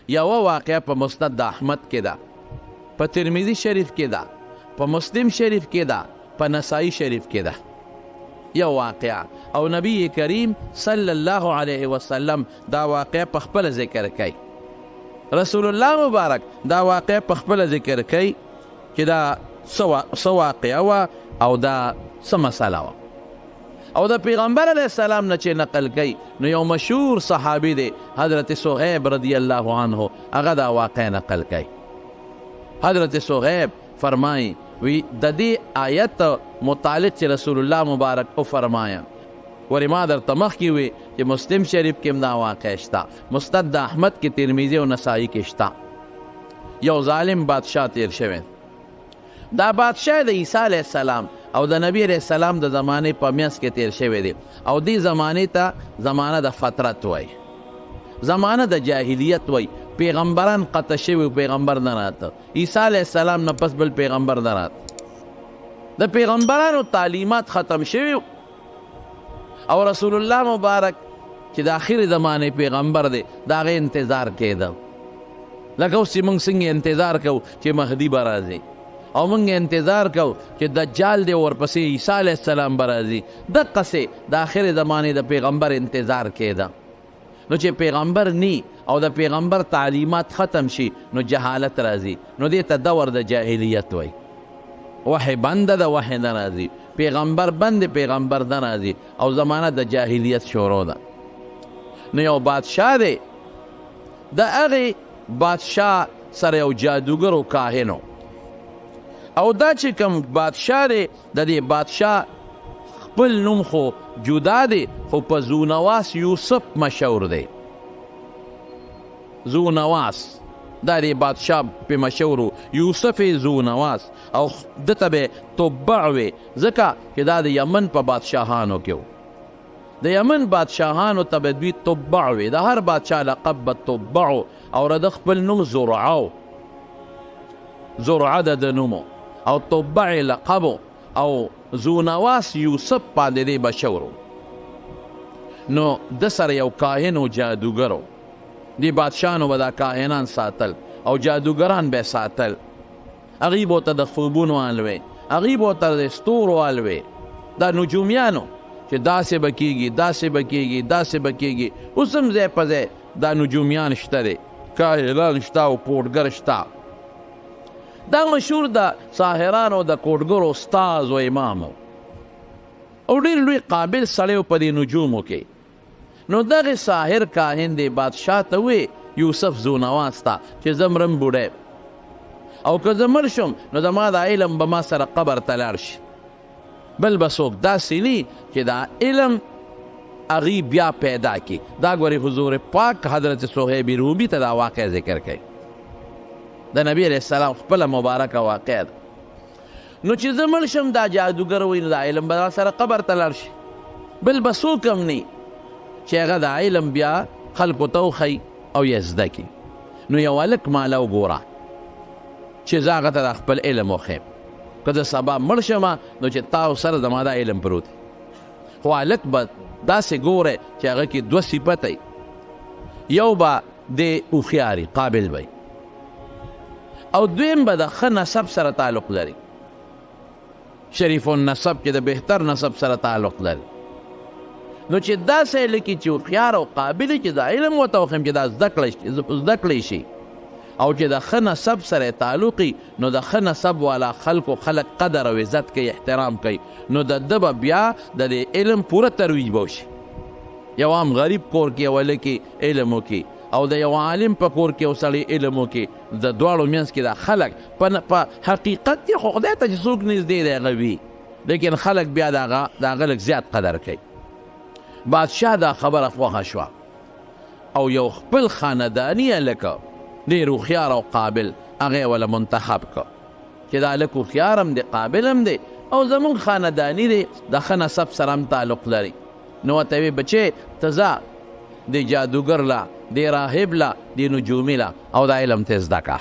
یوه واقعه په مسند د احمد کې ده، په ترمذي شریف کې ده، په مسلم شریف کې ده، په نسائی شریف کې ده یو واقعه. او نبی کریم صلی الله علیه وسلم دا واقعه په خپله ذکر کوي. رسول الله مبارک دا واقعه په خپله ذکر کوي چې دا څه واقعه وه او دا څه مسله وه. او د پیغمبر علیه السلام نه چې نقل کوي نو یو مشهور صحابي دی حضرت صهیب رضی الله عنه، هغه دا واقعه نقل کوي. حضرت صهیب فرمایي وی د دې آیت متعلق چې رسول الله مبارک وفرمایه، ورې ما درته مخکې وی چې مسلم شریف کې هم دا واقع شته، مسند د احمد کې، ترمذي او نسائی کې شته. یو ظالم بادشاه تیر شوی، دا بادشاه د عیسی علیه السلام او د نبی علیه السلام د زمانې په منځ کې تیر شوی دی، او دې زمانې ته زمانه د فترت وایي، زمانه د جاهلیت وایي. پیغمبران قطع شوي، پیغمبر نه راته، عیسی علیه السلام نه پس بل پیغمبر نه راته، د پیغمبرانو تعلیمات ختم شوي. او رسول الله مبارک چې د آخري زمانې پیغمبر دی، د هغې انتظار کېده. لکه اوس چې موږ څنګه انتظار کوو چې مهدي به راځي، او موږ انتظار کوو چې دجال دی ورپسې عیسی علیه السلام به راځي، دقسې د آخري زمانې د پیغمبر انتظار کېده. نو چې پیغمبر نی او د پیغمبر تعلیمات ختم شي نو جهالت راځي، نو دې ته دور د جاهلیت وایي. وحی بنده ده، وحی نه راځي، پیغمبر بند، پیغمبر نه راځي، او زمانه د جاهلیت شروع ده. نو یو بادشاه دی، د هغې بادشاه سره یو جادوګر او کاهن و، او دا چې کوم بادشاه دی د دې بادشاه خپل نوم خو جدا دی، خو په زونواس یوسف مشهور دی. زونواس دا دی بادشاه په مشهور و، یوسف زونواس، او ده ته به تبع وي، ځکه چې دا د یمن په بادشاهانو کې و. د یمن بادشاهانو ته به دوی تبع وي، د هر بادشاه لقب به تبع، او د خپل نوم زرعه و، زرعه د ده نوم و، او تبع یې لقب و، او زونواس یوسف باندې دی مشهور و. نو ده سره یو کاهن و جادوګر و. دې بادشاهانو به دا کاهنان ساتل او جادوګران به ساتل، هغوی به ورته د خوبونو الوی، هغوی به ورته د ستورو الوی، دا نجومیانو چې داسې به کېږي، داسې به کېږي، داسې به کېږي. اوس هم ځای په ځای دا نجومیان شته دی، کاهنان شته او کوټګر شته. دا مشهور د ساحرانو د کوټګرو استاد و امام و، او ډېر لوی قابل سړی و په دې نجومو کې. نو دغه ساحر کاهن دی بادشاه ته وی یوسف زونواس ته چې زه مرم بوډی، او که زه مړ شم نو زما دا علم به ما سره قبر ته لاړ شي، بل به څوک داسې نی چې دا علم هغوی بیا پیدا کړي. دا ګورې حضور پاک حضرت صهیب رومي ته دا واقع ذکر کوي، د نبی علیه السلام خپله مبارکه واقع ده. نو چې زه مړ شم دا جادوګر وایي نو دا علم به سره قبر ته لاړ شي، بل به څوک هم نه چې هغه دا علم بیا خلکو ته وښیي او یې زده کړي. نو یو هلک ماله وګوره چې زه هغه ته دا خپل علم وښیم، که زه سبا مړ شم نو چې تا سره زما دا علم پروت دی. خو هلک به داسې ګوره چې هغه کې دوه صفته وي، یو به دی هوښیاري قابل به وي، او دویم به د ښه نسب سره تعلق لري، شریف النسب چې د بهتر نسب سره تعلق لري. نو چې داسې هلک چې هوښیار او قابل چې دا علم ورته وښیم چې دا زده کړی شي، او چې د ښه نسب سره تعلق وي، نو د ښه نسب والا خلکو خلک قدر او عزت کوي، احترام کوي، نو د ده به بیا د دې علم پوره ترویج به وشي. یو عام غریب کور کې یو هلک علم وکړي او د یو عالم په کور کې یو سړی علم وکړي، د دواړو منځ کې دا خلک په حقیقت کې خو خدای ته چې څوک نږدې دی هغه وي، لیکن خلک بیا د هغه لږ زیات قدر کوي. بادشاه دا خبره خوښه شوه، او یو خپل خانداني هلک ډېر هوښیار او قابل هغه یې وله منتخب کړ چې دا هلک هوښیار هم دی، قابل هم دی، او زموږ خانداني دی، د ښه نسب سره هم تعلق لري. نو ورته ویې بچې ته ځه دې جادوګر له، دې راهب له، دې نجومي له، او دا علم ته زده کړه.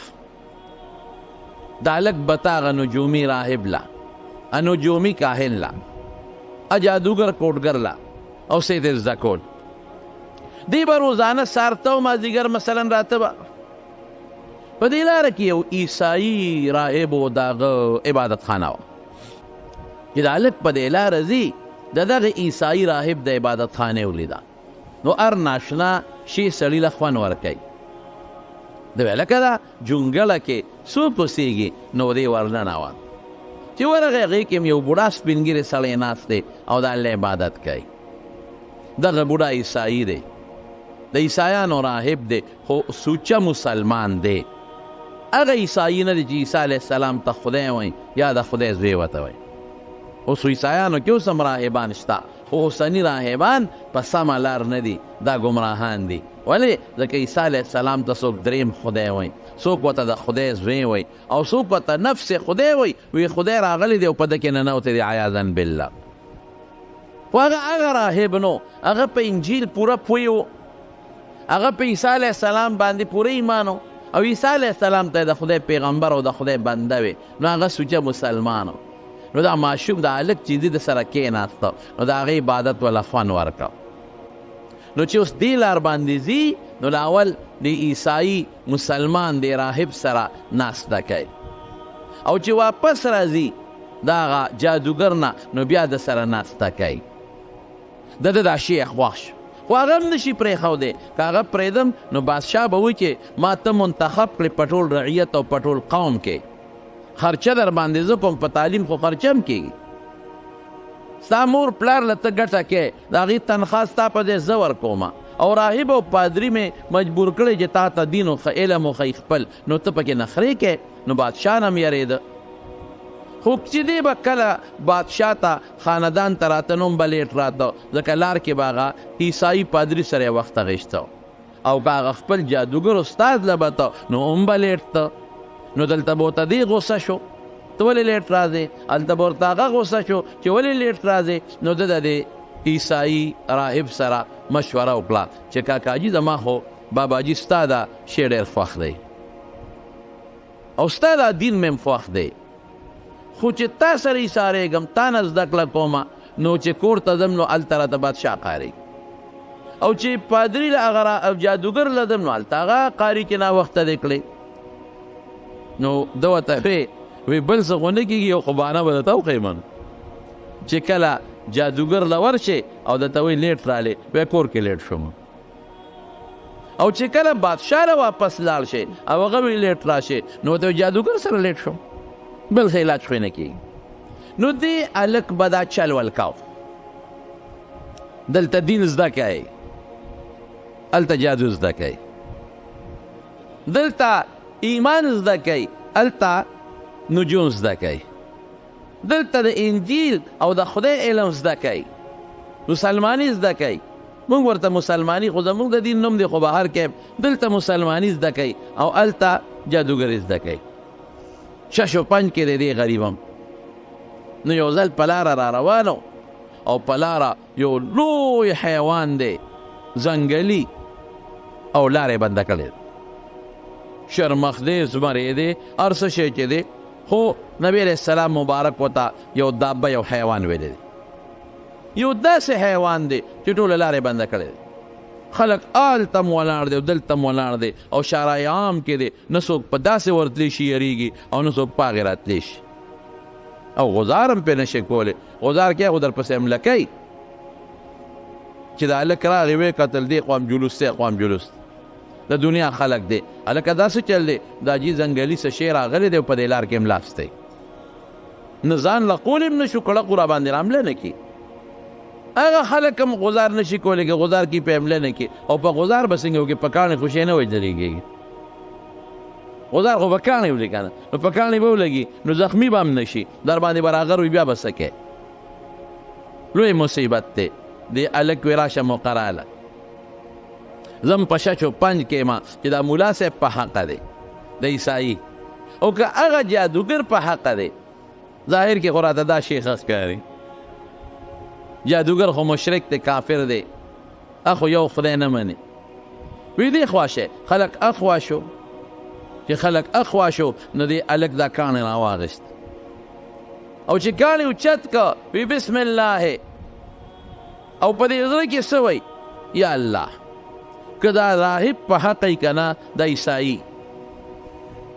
دا هلک به ته هغه نجومي راهب له، نجومي کاهن له، جادوګر کوټګر له، او څه یې زده کول. دی به روزانه سهار ته او مازدیګر مثلا راته به په دې لاره کې یو عیسايي راهب و، د هغه عبادتخانه وه. چې د هلک په دې لاره ځي، د دغه عیسايي راهب د عبادتخانې ولیده، نو هر ناشنا شي سړي له خوند ورکوي. ده ویل لکه دا جونګړه کې څوک اوسېږي، نو دی ورننوت. چې ورغی هغې کې هم یو بوډا سپین ږیری سړی ناست دی او د الله عبادت کوي. دغه بوډا عیسايي دی، د عیسایانو راهب دی، خو سوچه مسلمان دی. هغه عیسايي نه دی چې عیسی علیه السلام ته خدای وایي یا د خدای زوی ورته وایي. اوس عیسایانو کې اوس هم راهبان شته، خو اوسني راهبان په سمه لار نه دي، دا ګمراهان دي. ولې؟ ځکه عیسی علیه السلام ته څوک دریم خدای وایي، څوک ورته د خدای زوی وایي، او څوک ورته نفس خدای وایي، وایي خدای راغلی دی او په ده کې ننوتی دی، عیاذا بالله. خو هغه هغه راهب نو هغه په انجیل پوره پوه و، هغه په عیسی علیه السلام باندې پوره ایمان و، او عیسی علیه السلام ته د خدای پیغمبر او د خدای بنده وي، نو هغه سوچه مسلمان و. نو دا ماشوم د هلک چې دی د سره کېناسته، نو د هغې عبادت وله خوند ورکړ. نو چې اوس دې لار باندې ځي، نو له اول د عیسايي مسلمان د راهب سره ناسته کوي، او چې واپس راځي د هغه جادوګر نه، نو بیا د سره ناسته کوي. د ده دا شی خوښ شو، خو هغه هم نشي پرېښودی. که هغه پرېږدم نو بادشاه به وایي چې ما ته منتخب کړې په ټول رعیت او په ټول قوم کې، خرچه در باندې زه کوم، په تعلیم خو خرچه هم کېږي، ستا مور پلار له ته ګټه کوې، د هغې تنخوا ستا په ځای زه ورکومه، او راهب او پادري مې مجبور کړی چې تا ته دین وښیي، علم وښیي خپل، نو ته پکې نخرې کوې. نو بادشاه نه هم یرېده. خو چې دی به کله بادشاه ته خاندان ته راته، نو هم به لیټ راته، ځکه لار کې به هغه عیسايي پادري سره یې وخت اخیسته، او که هغه خپل جادوګر استاد له به ته، نو هم به لیټ ته. نو دلته به ورته دی غوسه شو، ته ولې لیټ راځې؟ هلته به ورته هغه غوسه شو چې ولې لیټ راځې؟ نو ده د دې عیسايي راهب سره مشوره وکړه چې کاکاجي زما خو باباجي ستا دا شی ډېر خوښ دی، او ستا دا دین مې هم خوښ دی، خو چې تا سره ایسارېږم، تا نه زده کړه کومه، نو چې کور ته ځم نو هلته راته بادشاه قارېږي، او چې پادري له هغه جادوګر له ځم نو هلته هغه قاري چې ناوخته دی کړی. نو ده ورته وی بل څه خو نه کېږي، یو خو بهانه به درته وښیم چې کله جادوګر له ورشې او درته وایي لیټ رالی، وایي کور کې لیټ شوم، او چې کله بادشاه له واپس لاړ شي او هغه وایي لیټ راشي، نو ورته وایي جادوګر سره لیټ شوم، بل څه علاج خو یې نه کېږي. نو دې هلک به دا چل ول کاو، دلته دین زده کوي، هلته جادو زده کوي، دلته ایمان زده کوي، هلته نجوم زده کوي، دلته د انجیل او د خدای علم زده کوي، مسلماني زده کوي. موږ ورته مسلماني، خو زموږ د دین نوم دی، خو بهر کې دلته مسلماني زده کوي او هلته جادوګري زده کوي. شش او پنج کې دی دې غریبم. نو یو ځل په لاره را روان و، او په لاره یو لوی حیوان دی ځنګلي، او لاره یې بنده کړې ده، شرمښ دی، زمری دی، هر څه شی چې دی، خو نبی علیه السلام مبارک ورته یو دابه یو حیوان ویلی دی، یو داسې حیوان دی چې ټوله لاره یې بنده کړې ده. خلک هلته هم ولاړ دی او دلته هم ولاړ دی، او شارع عام کې دی، نه څوک په داسې ورتلی شي یریږي، او نه څوک په هغې راتلی شي، او غزار هم پرې نه شي کولی. غزار کوي خو درپسې حمله کوي. چې د هلک راغی ویې کتل، دې خوا هم جلوس دی، خوا هم جلوس دی، د دنیا خلک دی، هلکه دا څه چل دی، دا جي ځنګلي څه شی راغلی دی او په دې لار کې هم لاس دی، نه ځان له قول هم نه شو کړه، خو راباندې حمله نه کړي. هغه خلک هم غزار نه شي کولی، که غزار کړي پرې حمله نه کړي، او په غزار به څنګه وکړي؟ په کاڼي خو شی نه وژل کېږي، غزار خو په کاڼي ولي که نه، نو په کاڼي به ولګي، نو زخمي به هم نه شي، در باندې به راغر وي، بیا به څه کوې؟ لوی مصیبت دی. دې هلک وی راشه موقع راله، زم په شش او پنج کې ما چې دا مولا صاحب په حقه دی د عیسايي، او که هغه جادوګر په حقه دی، ظاهر کې خو راته دا شی ښه ښکاري، جادوګر خو مشرک دی، کافر دی، اخو یو خدای نه مني. وی دې خوا شی، خلک اخوا شو، چې خلک اخوا شو نو دې هلک دا کاڼی راواغېست، او چې کاڼی اوچت که وی بسم الله، او په دې زړه کې څه وایي؟ یا الله که دا راهب په حق یې که نه د عیسايي،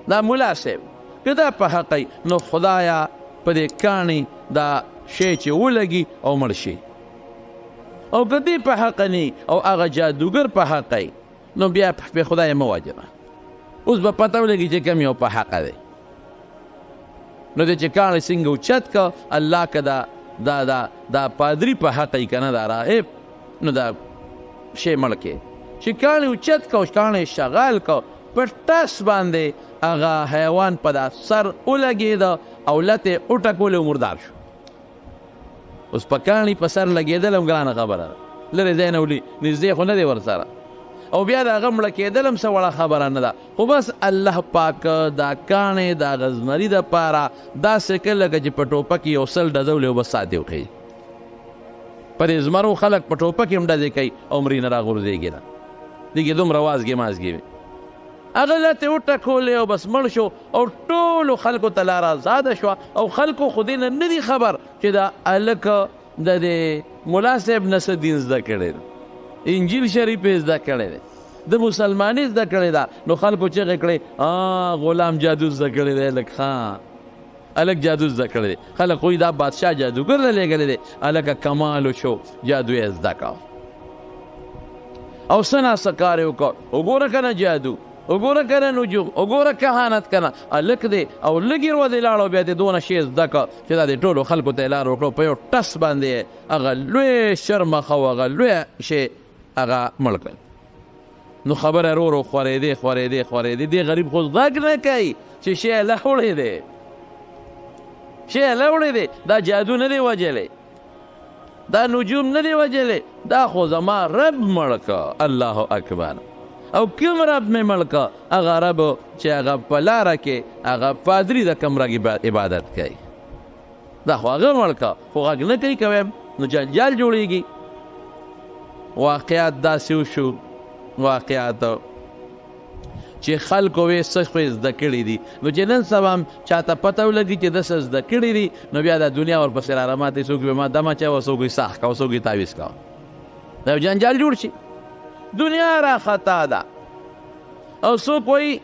دا ملا صاحب که دا په حق نو خدایا په دې کاڼي دا شی چې ولګي او مړ شي، او که دې په حق نه او هغه جادوګر په حق نو بیا په خدای مه وژنه. اوس به پته ولګي چې کوم یو په حقه دی. نو دی چې کاڼی څنګه اوچت که الله که دا دا دا دا پادري په حق یې که نه دا راهب نو دا شی مړ کړي. چې کاڼی اوچت که او کاڼی شغال که په ټس باندې هغه حیوان په دا سر ولګېده او لتې وټکولې او مردار شو. اوس په کاڼي په سر لګېدل هم ګرانه خبره ده، لرې ځای نه ولي نږدې خو نه دی ورسره، او بیا د هغه مړه کېدل هم څه وړه خبره نه ده. خو بس الله پاک دا کاڼی د هغه زمري دپاره داسې کړ لکه چې په ټوپک یو سل ډزه ولي او بس سات یې وښیي. په دې زمرو خلک په ټوپک هم ډزې کوي او مري نه راغورځېږي نه، دې کې دومره وازګې مازګې وي. هغه لتې وټکولې او بس مړ شو او ټولو خلکو ته لاره ازاده شوه. او خلکو خو دې نه نه دي خبر چې دا هلک د دې ملا صاحب نه څه دین زده کړی دی، انجیل شریف یې زده کړی دی، د مسلماني زده کړې ده. نو خلکو چغې کړې غلام جادو زده کړی دی هلک، ښه هلک جادو زده کړی دی. خلک وایي دا بادشاه جادوګر له لېږلی دی، هلکه کمال وشو جادو یې زده کړ او څه ناڅه کار یې وکړ. وګوره که نه جادو، وګوره که نه نجوم، وګوره کهانت که نه، هلک دی او لږې ورځې لاړ او بیا دې دونه شی زده کړ چې دا دې ټولو خلکو ته یې لار وکړو. په یو ټس باندې هغه لوی شرمښه او هغه لوی شی هغه مړ کړ. نو خبره ورو ورو خورېدې خورېدې خورېدې. دې غریب خو غږ نه کوي چې شی له وړی دی، شی له وړی دی، دا جادو نه دی وژلی، دا نجوم نه دی وژلی، دا خو زما رب مړ کړ. الله اکبر. او کوم رب مې مړ کړ؟ هغه رب چې هغه په لاره کې هغه پادري د کوم رب عبادت کوي، دا خو هغه مړ کړ، خو غږ نه کوي. که وایم نو جنجال جوړېږي. واقعات داسې وشو، واقعات چې خلکو وې څه خو یې زده کړي دي. نو چې نن سبا هم چاته پته ولګي چې ده څه زده کړي دي نو بیا دا دنیا ورپسې را رماتې، څوک به ما دم اچوه، څوک یې ساح کوه، څوک یې تعویذ کوه، دا یو جنجال جوړ شي. دنیا را خطا ده. او څوک وایي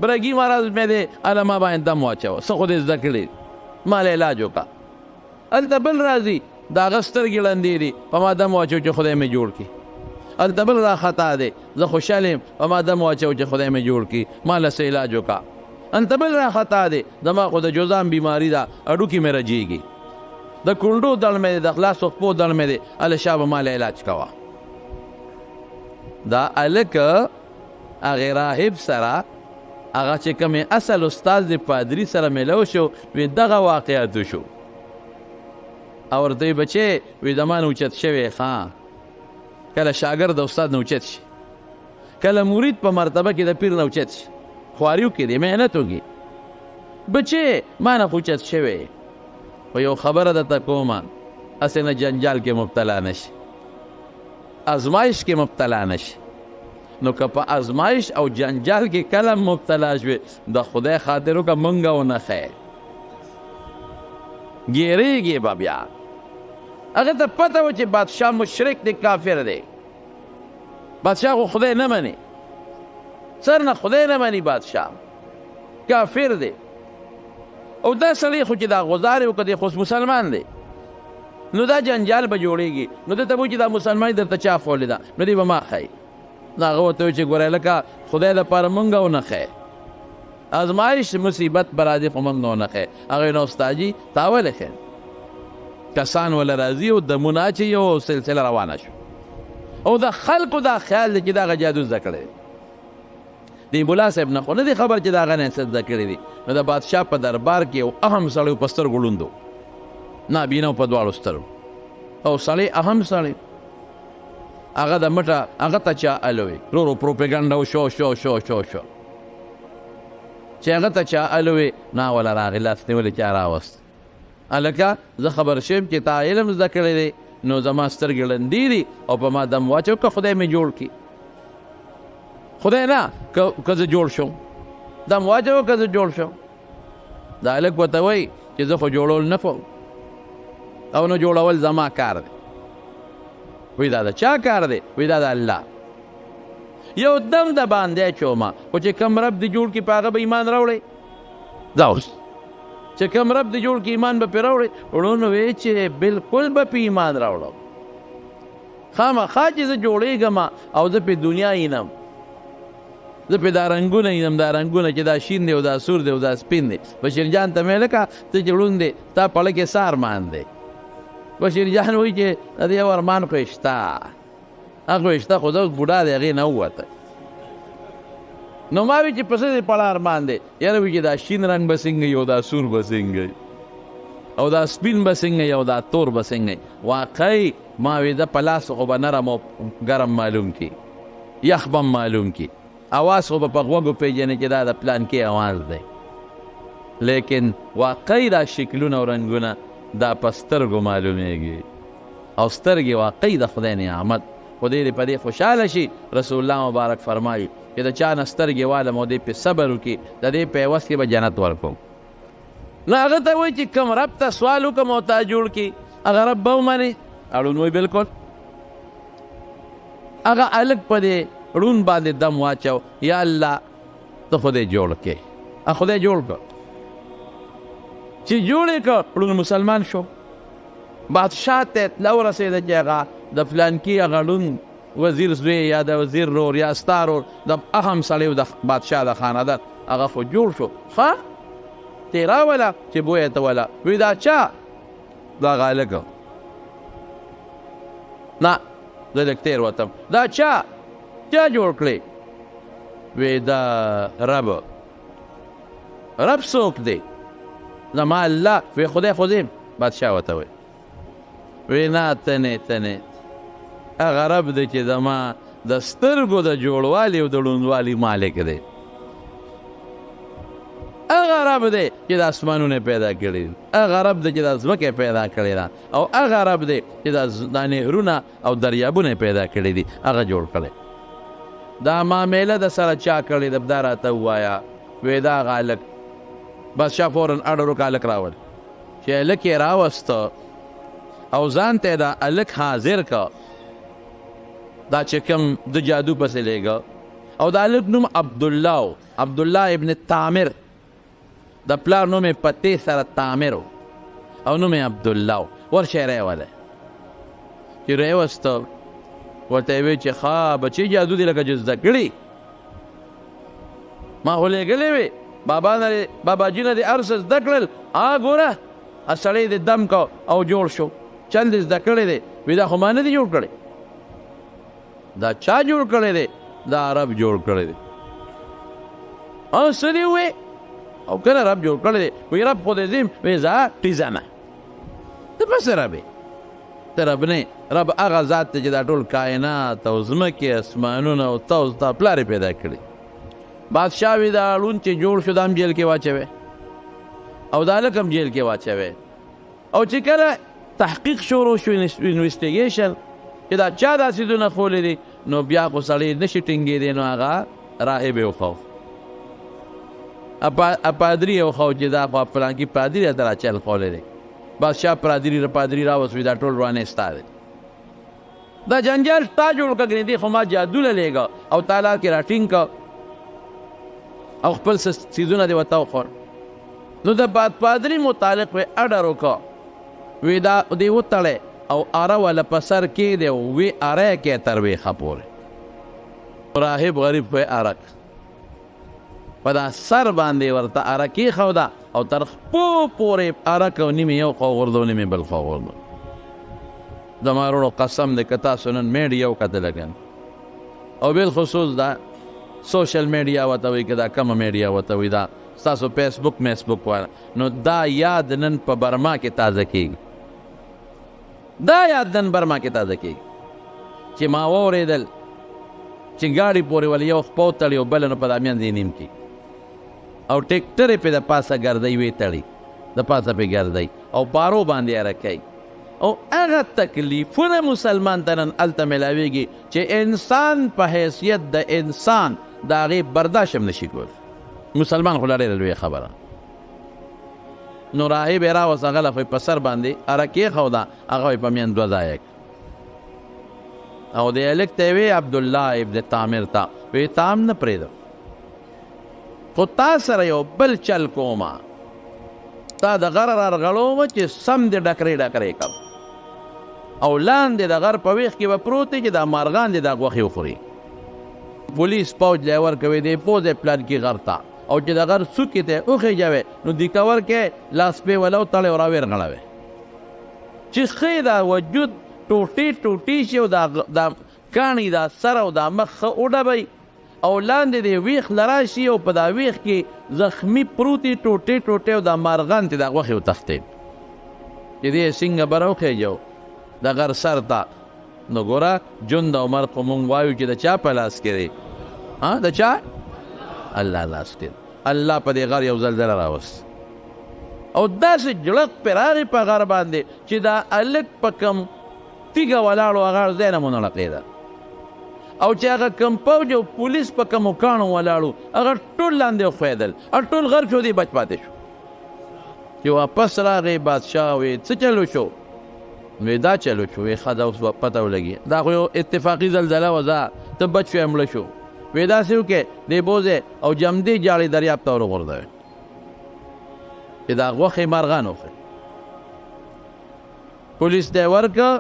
برګي مرض مې دی، هله ما باندې دم واچوه، څه خو دې زده کړي، ما له علاج وکړه. هلته بل راځي د هغه سترګې ړندې دي، په ما دم واچو چې خدای مې جوړ کړي. هلته بل را خطا دی، زه خوشحال یم، په ما دم واچو چې خدای مې جوړ کړي، ما له څه علاج وکړه. هلته بل را خطا دی، زما خو د جذام بیماري ده، هډوکي مې رجېږي، د کونډو دړ مې دی، د خلاصو خپو دړ مې دی، هله شابه ما له علاج کوه. دا هلک هغې راهب سره هغه چې کوم اصل استاد دی پادري سره میلو شو، وی دغه واقعات وشو. او ورته وی بچې وی زما نه اوچت شوی، ښه کله شاګرد د استاد نه اوچت شي، کله مرید په مرتبه کې د پیر نه اوچت شي، خواري وکړي دی، محنت وکړي. بچې ما نه خو اوچت شوی، خو یو خبره درته کومه، هسې نه جنجال کې مبتلا نه شي، ازمایش کې مبتلا نه شي. نو که په ازمایش او جنجال کې کله مبتلا شوې د خدای خاطر وکړه مونږ ونه ښیې، ګیرېږي به بیا. هغه ته پته وه چې بادشاه مشرک دی، کافر دی، بادشاه خو خدای نه مني، سر نه خدای نه مني، بادشاه کافر دی. او دا سړی خو چې دا غزار یې وکړ دی خو مسلمان دی، نو دا جنجال به جوړېږي. نو ده ته وایي چې دا مسلماني درته چا ښولې ده، نو دی به ما ښایي. نو هغه ورته وایي چې ګوره لکه خدای دپاره مونږ ونه ښیې، ازمایش مصیبت به راځي خو مونږ ونه ښیې. هغه نو استادجي تا ولې ښیې؟ کسان وله راځي او دمونه اچوي او سلسله روانه شو. او د خلکو دا خیال دی چې دغه جادو زده کړی دی. دی ملا صاحب نه خو نه دی خبر چې د هغه نه څه زده کړي دي. نو د بادشاه په دربار کې یو اهم سړی و، په سترګو ړوند و، نابینا و په دواړو سترګو، او سړی اهم سړی، هغه د مټه هغه ته چا الوی ورو پروپاګنډه وشو شو شو شو شو چې هغه ته چا الوی نا وله راغی لاس نیولې چا راوست. هلکه زه خبر شوم چې تا علم زده کړی دی، نو زما سترګې ړندې دي او په ما دم واچو که خدای مې جوړ کړي. خدای نه که زه جوړ شم، دم واچو که زه جوړ شم. دا هلک ورته وایي چې زه خو جوړول نه کوم او نه جوړول زما کار دی. وایي دا د چا کار دی؟ وایي دا د الله. یو دم د باندې اچوم، خو چې کوم رب دې جوړ کړي په هغه به ایمان راوړې. دا اوس چې کوم رب دې جوړ کړي ایمان به پرې راوړې. وروڼو وی چې بالکل به پرې ایمان راوړم، خامخا چې زه جوړېږم او زه پرې دنیا اینم، زه پرې دا رنګونه اینم، دا رنګونه چې دا شین دی او دا سور دی او دا سپین دی. بشیر جان ته مې لکه ته چې ړوند دی ستا پړه کې څه ارمان دی؟ بشیر جان وایي چې د دې یو ارمان خو یې شته، هغه خو یې شته، خو زه اوس بوډا دی هغې نه ووته. نو ما وی چې په څه دې پړه ارمان دی؟ یاره وایي چې دا شین رنګ به څنګه وي او دا سور به څنګه وي او دا سپین به څنګه وي او دا تور به څنګه وي. واقعي ما وی ده په لاس خو به نرم او ګرم معلوم کړي، یخ به هم معلوم کړي، اواز خو به په غوږو پېژنې چې دا د پلانکې اواز دی، لیکن واقعي دا شکلونه او رنګونه دا په سترګو معلومیږي، او سترګې واقعي د خدای نعمت. خو دې په دې خوشحاله شي. رسول الله مبارک فرمایي چې د چا نه سترګې والم او دې پې صبر وکړي، د دې په عوض کې به جنت ورکوم. نو هغه ته وایي چې کوم رب ته سوال وکړم او تا جوړ کړي، هغه رب به ومنې؟ اړون وایي بالکل. هغه هلک په دې ړوند باندې دم واچو، یا الله ته خدای جوړ کړې. خدای جوړ کړ، چې جوړ یې کړ ړوند مسلمان شو. بادشاه ته اطلاع ورسېده چې هغه د فلانکي هغه ړوند وزیر زوی یا د وزیر رور یا ستا رور د اهم سړی د بادشاه د خاندان، هغه خو جوړ شو. ښه ته یې راوله چې بویه ته وله، وایي دا چا؟ دا هغه هلک. نه زه لږ تېر وتم. دا چا؟ چا جوړ کړی؟ وی دا رب. رب څوک دی؟ زما الله. وی خدای خو دی. بادشاه ورته وایي، وی نه ته نه، ته نه، هغه رب دی چې زما د سترګو د جوړوالي او د ړوندوالي مالک دی، هغه رب دی چې د اسمانونه پیدا کړي، هغه رب دی چې د ځمکه پیدا کړې ده، او هغه رب دی چې د نهرونه او دریابونه پیدا کړي دي، هغه جوړ کړی. دا معامله د سره چا کړې ده؟ دا راته ووایه. وی دا هغه هلک. بادشاه فوراً اډر وکړ، هلک راوړ. چې هلک یې راوسته او ځان ته یې دا هلک حاضر کړ، دا چې کوم د جادو پسې لېږه، او د هلک نوم عبدالله و، عبدالله ابن تامر. د پلار نوم یې په تې سره تامر و او نوم یې عبدالله و. ورشه یې راوله. چې راوسته ورته یې وویل چې ښه بچې جادو دې لکه چې زده کړي، ما خو لېږلی وې، بابا نه باباجي نه دې هر څه زده کړل، ګوره سړی دې دم کړ او جوړ شو، چل دې زده کړی دی. وایي دا خو ما نه دی جوړ کړی. دا چا جوړ کړی دی؟ دا رب جوړ کړی دی. څه دې وویې؟ او کله رب جوړ کړی دی؟ وایي رب خو دې ځم. وایي ځه ټیزه نه، ته په څه رب یې؟ ته رب نه، رب هغه ذات دی چې دا ټول کائنات او ځمکې اسمانونه او ته او ستا پلار یې پیدا کړي. بادشاه وي دا ړوند چې جوړ شو دا هم جیل کې واچوي او دا هلک هم جیل کې واچوي. او چې کله تحقیق شروع شو، انویسټیګیشن، چې دا چا دا څیزونه ښوولي دي، نو بیا خو سړی نشي ټینګېدی. نو هغه راهب یې وښود، پادري یې وښود چې دا خو فلانکي پادري راته را چل ښوولی دی. بادشاه پادري راوست، وایي دا ټول روانې ستا دی، دا جنجال تا جوړ کړ، ګنې دې خو ما جادو له لېږه او تا لار کې راټینګ کړ او خپل څه څیزونه دې ورته وښول. نو د پادري متعلق وی اډر وکړ، وی دا دې وتړی او اره وله په سر کېږدی او وی اره یې کړی تر ویښه پورې. راهب غریب خو یې اره کړه، په دا سر باندې ورته اره کېښوده او تر خپو پورې اره کړه، نیمې یو خوا وغورځو نیمې بل خوا وغورځو. زما وروڼو قسم دی که تاسو نن میډیا وکتله که نه، او بالخصوص دا سوشل میډیا ورته وایي که دا کومه میډیا ورته وایي، دا ستاسو فیسبوک میسبوک والا، نو دا یاد نن په برما کې تازه کېږي، دا یاد نن برما کې تازه کېږي چې ما واورېدل چې ګاډي پورې ولې یو خپه وتړي او بله نو په دا منځ یې نیم کړي او ټیکټر یې پرې د پاسه ګرځوي، ویې تړي د پاسه پرې ګرځوي او پارو باندې یې رکوي. او هغه تکلیفونه مسلمان ته نن هلته میلاویږي چې انسان په حیثیت د انسان د هغې برداشت هم نشي کولی. مسلمان خو لا ډېره لویه خبره. نو راهب یې راوست، هغه له خو یې په سر باندې اره کېښوده، هغه یې په میان دوه ځایه کړه. او دې هلک ته یې وی عبدالله ابن تامر ته وی تا هم نه پرېږدم، خو تا سره یو بل چل کومه، تا د غره رارغړوم چې سم دې ډکرې ډکرې کم، او لاندې د غر په ویښ کې به پروت چې دا مارغان دې دا غوښې وخوري. پولیس پوج له ورکوي دې پوځ پلان کې غر ته، او چې د غر څوکې ته وخېژوې نو دیکه ورکې لاس پې ولو تړی او راویرغړوې چې ښې دا وجود ټوټې ټوټې شي او دا کاڼي دا سر او دا مخ ښه وډبوي، او لاندې دې ویښ له راشي او په دا ویښ کې زخمي پروتې ټوټې ټوټې او دا مارغان ترې دا غوښې وتښتې چې دې څنګه به راوخېژو د غر سر ته. نو ګوره ژوند او مرګ خو مونږ وایو چې د چا په لاس کې دی؟ ها د چا؟ الله لاس کې. الله په دې غر یو زلزله راوست او داسې جړق پرې راغی په غر باندې چې دا هلک په کوم تیږه ولاړو هغه ځای نه مو نړقېده، او چې هغه کوم پوج او پولیس په کومو کاڼو ولاړو هغه ټول لاندې وښویېدل او ټول غرق شو، دی بچ پاتې شو. چې واپس راغی بادشاه وی څه چلو شو؟ وی دا چلو شو. وی ښه دا اوس به پته ولګي، دا خو یو اتفاقي زلزله وه، ځه ته بچ شوې مړه شو. وی داسې وکړې دې بوځې او جمدې جاړې دریاب ته وروغورځوې چې دا غوښې مارغان وخوري. پولیس ته یې ورکړه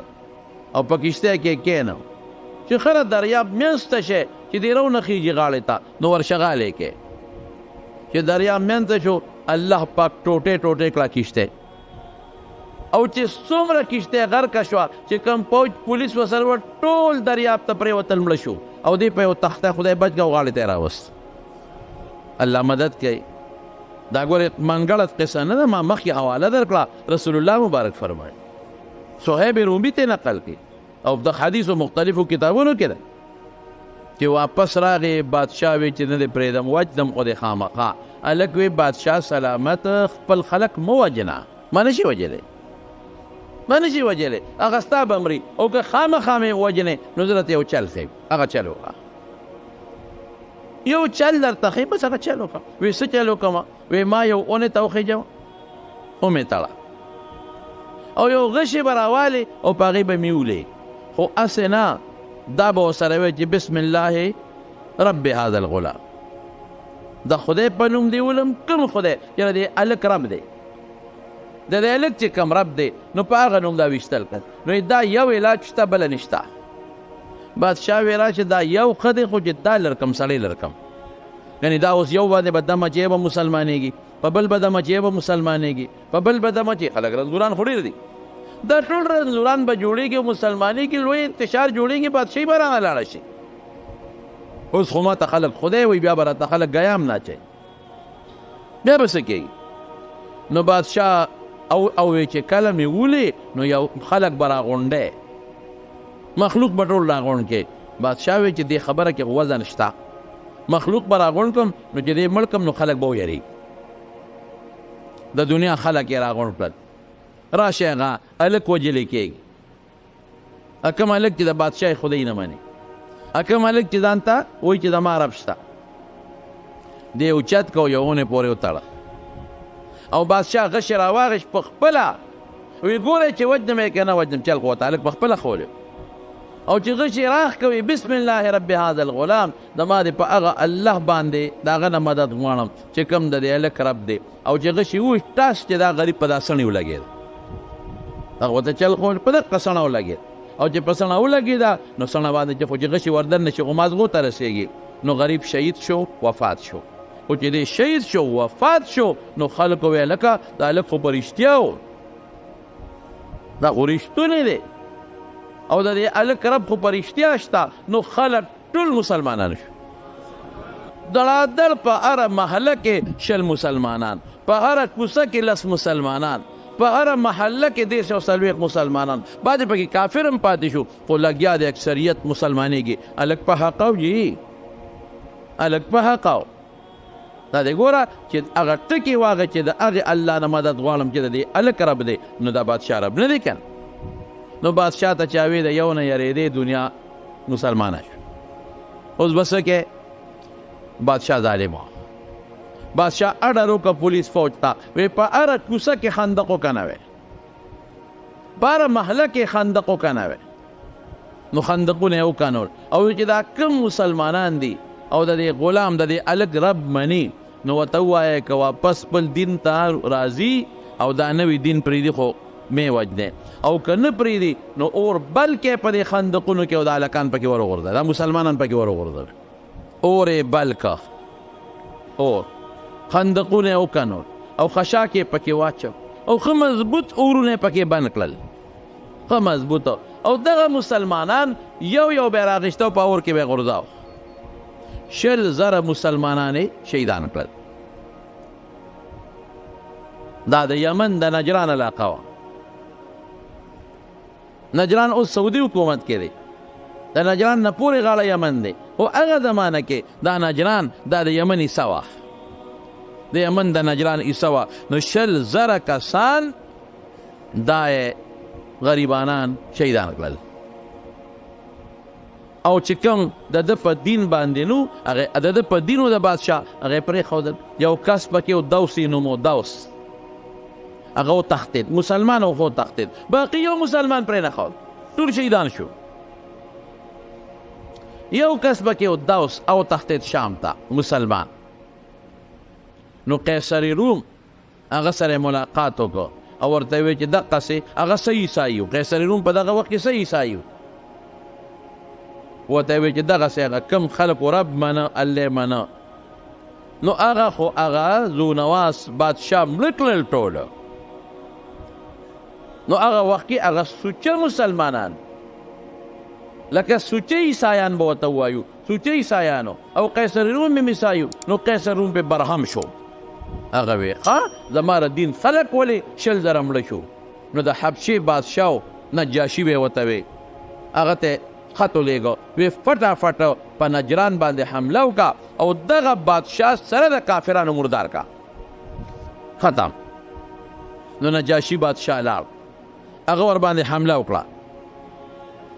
او په کښتۍ کې یې کښېناوه چې خره دریاب منځ ته شی چې دې رونه خېږي غاړې ته نو ورشغالې کې. چې دریاب منځ ته شو الله پاک ټوټې ټوټې کړه کښتۍ، او چې څومره کښتۍ غرقه شوه چې کوم پوج پولیس ورسره وه ټول دریاب ته پرېوتل مړه شو، او دې په یو تخته خدای بچ کړه او غاړې ته یې راوست. الله مدد کوي. دا ګورې منګړت قصه نه ده، ما مخکې حواله درکړه، رسول الله مبارک فرمایي، صهیب رومي ته نقل کړي او د حدیثو مختلفو کتابونو کې ده چې واپس راغی بادشاه وی چې نه دې پرېږدم وجدم خو دې خامخا. هلک وی بادشاه سلامت خپل خلک مه وژنه، ما نه شي وژلی، ما نه شي وژلی، هغه ستا به مري، او که خامخا مې وژنې نو زه درته یو چل ښیم. هغه چل وکړه، یو چل درته ښیم، بس هغه چل وکړه. وی څه چل وکړم؟ وی ما یو اونې ته وخېژوه، ومې تړه، او یو غشی به راوالې او په هغې به مې ولې، خو هسې نه دا به ورسره وی چې بسم الله رب هذا الغلام، د خدای په نوم دې ولم، کوم خدای چې د دې هلک رب دی، د دې هلک چې کوم رب دی نو په هغه نوم دا ویشتل کړ. نو دا یو علاج شته بله نشته. بادشاه وی راشه دا یو ښه دی خو چې دا لرکم سړی لرکم، یعنې دا اوس یو باندې به دمه چې به مسلمانېږي، په بل به دمه چې به مسلمانېږي، په بل به دمه چې خلک رنځوران خو ډېر دي، دا ټول رنځوران به جوړېږي او مسلمانېږي، لوی انتشار جوړېږي، بادشاهي به رانه لاړه شي. اوس خو ما ته خلک خدای وایي، بیا به راته خلک ګیام نه اچوي، بیا به څه کېږي؟ نو بادشاه او وی چې کله مې ولې نو یو خلک به راغونډی، مخلوق به ټول راغونډ کړي. بادشاه وی چې دې خبره کې وزن شته، مخلوق به راغونډ کړم نو چې دې مړ کړم نو خلک به ویرېږي. د دنیا خلک یې راغونډ کړل، راشئ هغه هلک وژلی کېږي، کوم هلک چې د بادشاه خدای نه مني، کوم هلک چې ځان ته وایي چې زما رب شته، دې اوچت که او یو ونې پورې وتړه. او بادشاه غشی راواغېست په خپله، وی ګورئ چې وژنم یې که نه وژنم، چل خو ورته هلک په خپله ښولی. او چې غشی راخ کوي بسم الله رب هذا الغلام، د ما دې په هغه الله باندې د هغه نه مدد غواړم چې کوم د دې هلک رب دی. او چې غشی وویشت ټاس چې دا غریب په دا څڼې ولګېد، هغه ورته چل خو په دقه څڼه ولګېد، او چې په څڼه ولګېده نو څڼه باندې چې خو چې غشی وردن نه شي خو مازغو ته رسېږي، نو غریب شهید شو وفات شو. خو چې دی شهید شو وفات شو نو خلکو ویل لکه دا هلک خو په رښتیا و، دا خو رښتونی دی، او د دې هلک رب خو په رښتیا شته. نو خلک ټول مسلمانان شو. دړادړ په هره محله کې 20 مسلمانان، په هره کوڅه کې 10 مسلمانان، په هره محله کې 43 مسلمانان، بعضې پکې کافر هم پاتې شو، خو لګیا دی اکثریت مسلمانېږي. هلک په حقه و جي، هلک په حقه و. دا دی ګوره چې هغه ټکي واغې چې د هغې الله نه مدد غواړم چې د دې هلک رب دی، نو دا بادشاه رب نه دی که نه. نو بادشاه ته چا وی د یو نه یریدې دنیا مسلمانه شو. اوس به څه کې؟ بادشاه ظالم و. بادشاه اډر وکړه پولیس فوج ته، وی په هره کوڅه کې خندق وکنوې، په هره محله کې خندق وکنوې. نو خندقونه یې وکنول او چې دا کم مسلمانان دي او د دې غلام د دې هلک رب مني، نو ورته ووایه که واپس خپل دین ته راځي او دا نوی دین پرېږدي خو مې وژنی، او که نه پرېږدي نو اور بل کې په دې خندقونو کې او دا هلکان پکې وروغورځوه، دا مسلمانان پکې وروغورځوه. اور یې بل که، اور خندقونه یې وکنول او خشاک یې پکې واچو او ښه مضبوط اورونه یې پکې بند کړل، ښه مضبوط. او دغه مسلمانان یو یو به یې راغېسته او په اور کې به یې غورځاوه. 20,000 مسلمانان یې شهیدان کړل. دا د یمن د نجران علاقه وه. نجران اوس سعودي حکومت کې دی، د نجران نه پورې غاړه یمن دی، خو هغه زمانه کې دا نجران دا د یمن حصه وه، د یمن د نجران حصه وه. نو 20,000 کسان دا غریبانان شهیدان کړل. او چې کوم د ده په دین باندې نو هغه د ده په دین و د بادشاه هغه یې پرېښودل. یو کس پکې و دوس یې نوم و، دوس، هغه وتښتېد، مسلمان و خو وتښتېد، باقي یو مسلمان پرې نه ښود، ټول شهیدان شو. یو کس پکې و دوس، او تښتېد شام ته مسلمان. نو قیصر روم هغه سره ملاقات وکړ او ورته یې وویل چې دقسې هغه څه عیسایي و، قیصر روم په دغه وخت کې څه عیسایي و، ورته یې وویل چې دغسې هغه کم خلکو رب منه، الله منه، نو هغه خو هغه ذونواس بادشاه مړه کړل ټوله. نو هغه وخت کې هغه سوچه مسلمانان لکه سوچه عیسایان به ورته ووایو، سوچه عیسایانو او قیصر روم یې عیسایو، نو قیصر روم پې برهم شو. هغه وی ښه زما د دین خلک ولې 20,000 مړه شو؟ نو د حبشې بادشاه نجاشي به ورته وی، هغه ته خط ولېږه، وی فټافټ په نجران باندې حمله وکړه او دغه بادشاه سره د کافرانو مردار کا، ختم. نو نجاشي بادشاه لاړ، هغه ورباندې حمله وکړه.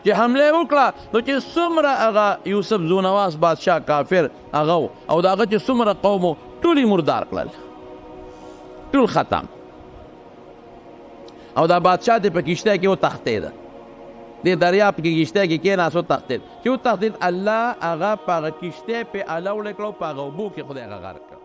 چې حمله یې وکړه نو چې څومره هغه یوسف ذونواس بادشاه کافر هغه او د هغه چې څومره قوم و ټول یې مردار کړل، ټول ختم. او دا بادشاه دې په کښتۍ کې وتښتېده، دې دریاب کې کښتۍ کې کېناست وتښتېد. چې وتښتېد الله هغه په هغه کښتۍ پې اله وړې کړه او په هغه اوبو کې خدای هغه غرق کړ.